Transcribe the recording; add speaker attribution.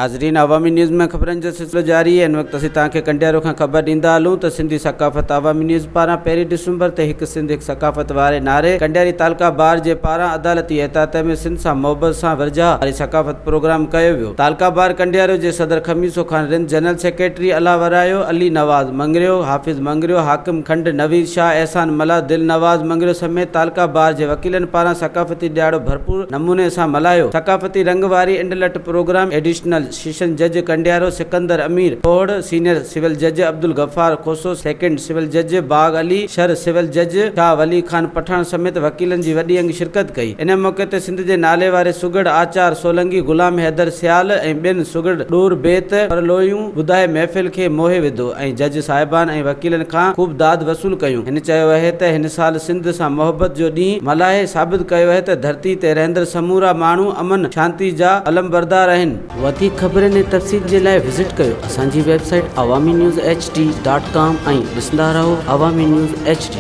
Speaker 1: ناظرين عوامي نيوز ۾ خبرن جو سلسلو جاري آهي هن وقت اسين توهان کي ڪنڊيارو کان خبر ڏيندا هلون ته سنڌي ثقافت عوامي نيوز پاران پهرين ڊسمبر تي هڪ سنڌ هڪ ثقافت واري نعري ڪنڊياري تعلقه بار جي پاران عدالتي احاطي ۾ سنڌ سان محبت سان ورجاء واري ثقافت پروگرام ڪيو ويو تعلقه بار ڪنڊيارو جي صدر خميسو خان رند جنرل سيڪريٽري الله ورايو علي نواز مڱريو حافظ مڱريو حاڪم کنڊ نويد شاهه احسان ملاح دل نواز مڱريو سميت تعلقه بار جي وڪيلن پاران ثقافتي ڏهاڙو ڀرپور نموني سان ملهايو ثقافتي رنگ واري انڊلٺ پروگرام ايڊيشنل سيشن جج ڪنڊيارو سڪندر امير کوهڙ، سينيئر سول جج عبدالغفار کوسو، سيڪنڊ سول جج باغ علي شر، سول جج شاهه ولي خان پٺاڻ سميت وڪيلن جي وڏي انگ شرڪت ڪئي. ان موقعي تي سنڌ جي نالي واري سگهڙ آچار سولنگي، غلام حيدر سيال ۽ ٻين سگهڙ ڏور بيت پرلويون ٻڌائي محفل کي موهي وڌو ۽ جج صاحبان ۽ وڪيلن کان خوب داد وصول ڪيون. هن چيو اهي ته هن سال سنڌ سان محبت جو ڏينهن ملهائي ثابت ڪيو اهي ته ڌرتي تي رهندڙ سمورا ماڻهو امن شانتي جا علمبردار آهن. وڌيڪ خبرن ۽ تفصيل جي لاء وزٽ ڪيو اسان جي website Awami news H D dot com ۽ ڏسندا رهو عوامي نيوز ايڇ ڊي.